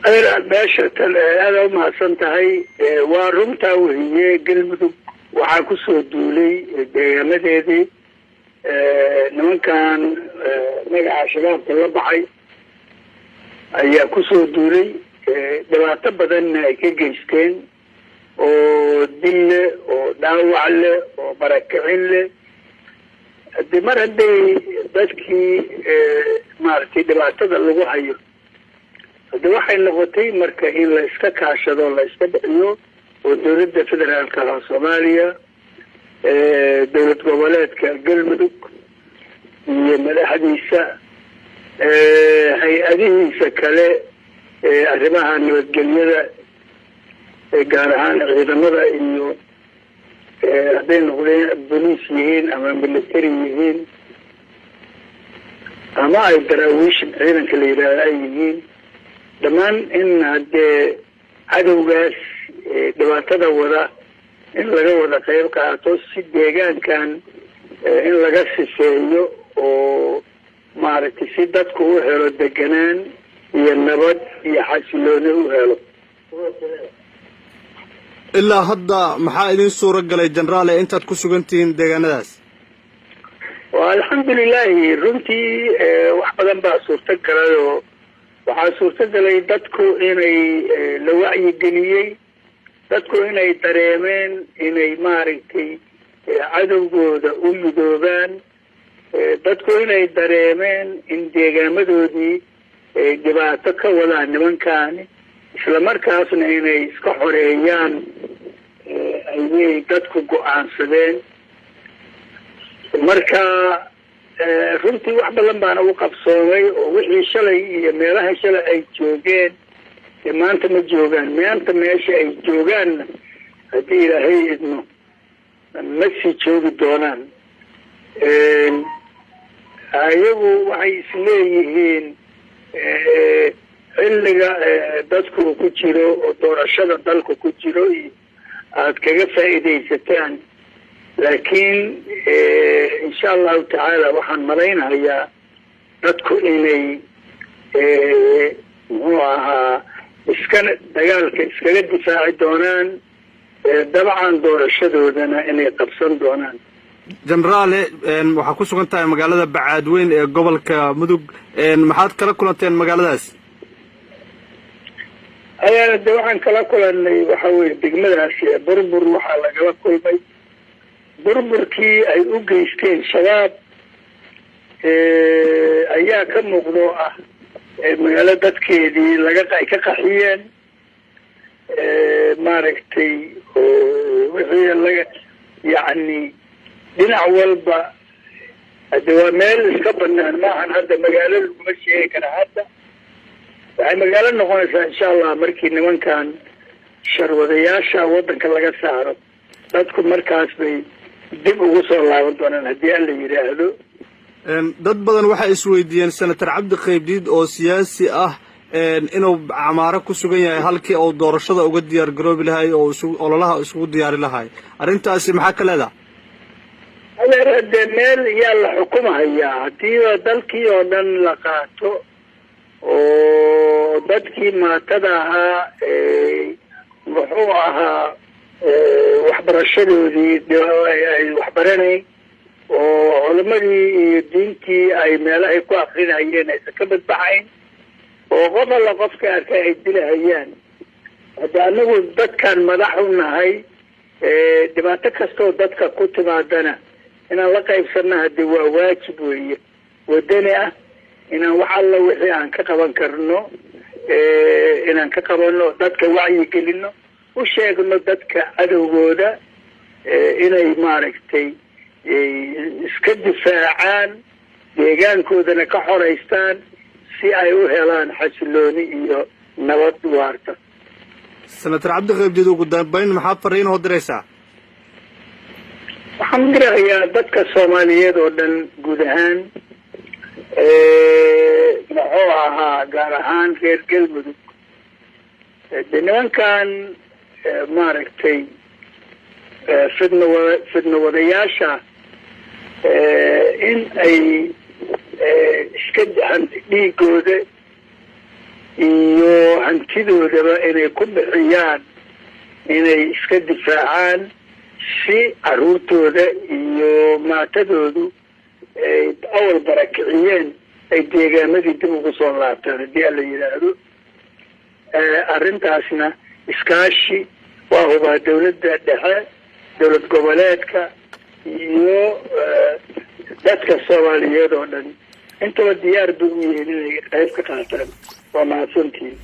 Adeer, meesha tan aada umahadsan tahay. Waa runtaa wehiye, Galmudug waxaa kusoo duulay deegaamadeedii nimankan magaca Shabaabka la baxay ayaa kusoo duulay, dhibaato badanna ay ka geysteen, oo dil leh, oo dhaawac leh, oo barakicin leh. Hadi mar hadday dadkii maaragtay dhibaatada lagu hayo, haddi waxay noqotay marka in la iska kaashado, la iska bixiyo, oo dowladda federaalka Soomaaliya, dowlad goboleedka Galmudug iyo madaxdiisa, hay-adihiisa kale, arrimaha nabadgelyada, gaar ahaan ciidamada, iyo hadday noqdeen boliis yihiin ama military yihiin ama ay daraawiish ciidanka la yidhaahdo ay yihiin, dhammaan in haddee cadowgaas dhibaatada wada in laga wada qayb qaato, si deegaankan in laga sifeeyo oo maaragtay si dadku u helo deganaan iyo nabad iyo xasilooni u helo. Ilaa hadda maxaa idin suura galay, jenaraale, intaad ku sugan tihiin deegaanadaas? Alxamdulilaahi, runtii wax badan baa suurto galay, oo waxaa suurto galay dadku inay la wacyigeliyey, dadku inay dareemeen inay maaragtay cadowgooda u midoobaan, dadku inay dareemeen in deegaamadoodii ay dhibaato ka wadaan nimankaani, isla markaasna inay iska xoreeyaan ayay dadku go-aansadeen. Marka runtii wax badan baana u qabsoomay, oo wixii shalay iyo meelaha shalay ay joogeen dee maanta ma joogaan. Maanta meesha ay joogaanna, haddii Ilaahay idmo, ma sii joogi doonaan. Ayagu waxay isleeyihiin xilliga dadku ku jiro oo doorashada dalka ku jiro iyo aada kaga faa'iidaysataan, laakiin insha Allahu tacaala waxaan malaynayaa dadku inay muxuu ahaa iska dagaalka iskaga difaaci doonaan, dabcan doorashadoodana inay qabsan doonaan. Jenaraale, waxaa ku sugan tahay magaalada Bacaadweyn ee gobolka Mudug. Maxaad kala kulanteen magaaladaas? Ayaa de waxaan kala kulanay waxa weye degmadaasi burbur waxaa lagala kulmay, burburkii ay u geysteen Shabaab ayaa ka muuqdo, ah magaalo dadkeedii laga ay ka qaxiyeen, maaragtay, wixii laga yacni dhinac walba. Hade waa meel iska banaan, maahan hadda magaalo laguma sheegi kara. Hadda waxay magaalo noqonaysaa, insha Allah, markii nimankan sharwadayaasha waddanka laga saaro, dadku markaas bay dib ugu soo laaban doonaan, haddii Alla yidhaahdo. Dad badan waxay isweydiiyeen Senator Cabdi Qaybdiid oo siyaasi ah inuu Camaaro ku sugan yahay halkii uu doorashada uga diyaar garoobi lahay oo ololaha isugu diyaari lahay. Arrintaasi maxaa ka leedahay? Adeer, dee meel yaa la xukumahayaa haddiiba dalkii oo dhan la qaato oo dadkii maatada ahaa, muxuu ahaa, waxbarashadoodii ay waxbaranayn, oo culamadii iyo diintii ay meelahay ku akrinayeen aysan ka badbaxayn, oo qof alla qofka arkay ay dilahayaan? Hadda anagu dadkan madax u nahay, dhibaato kastoo dadka ku timaadana inaan la qaybsanna hadde waa waajib weeye wadani ah, inaan wax alla wixii aan ka qaban karno inaan ka qabano, dadka wacyi gelino, u sheegno dadka cadowgooda inay maaragtay iska difaacaan, deegaankoodana ka xoraystaan, si ay u helaan xasilooni iyo nabad waarta. Senator Cabdi Qaybdiid, ugu dambeyn maxaad fariin hoo diraysaa? Waxaan dirahayaa dadka Soomaaliyeed oo dhan guud ahaan, muxuu ahaa, gaar ahaan reer Galmudug, de nimankan maaragtay fidna wada fidna wadayaasha in ay iska dhiigooda Iyo hantidoodaba inay ku bixiyaan inay iska difaacaan, si caruurtooda iyo maatadoodu ay awal barakiciyeen ay deegaamadii dib ugu soo laabtaan, haddii Alla yidhaahdo. Arrintaasna iskaashi waa hubaa dawladda dhexe, dowlad goboleedka iyo dadka Soomaaliyeed oo dhan intaba diyaar bay u yihiin inay qayb ka qaataan. Waa mahadsantihiin.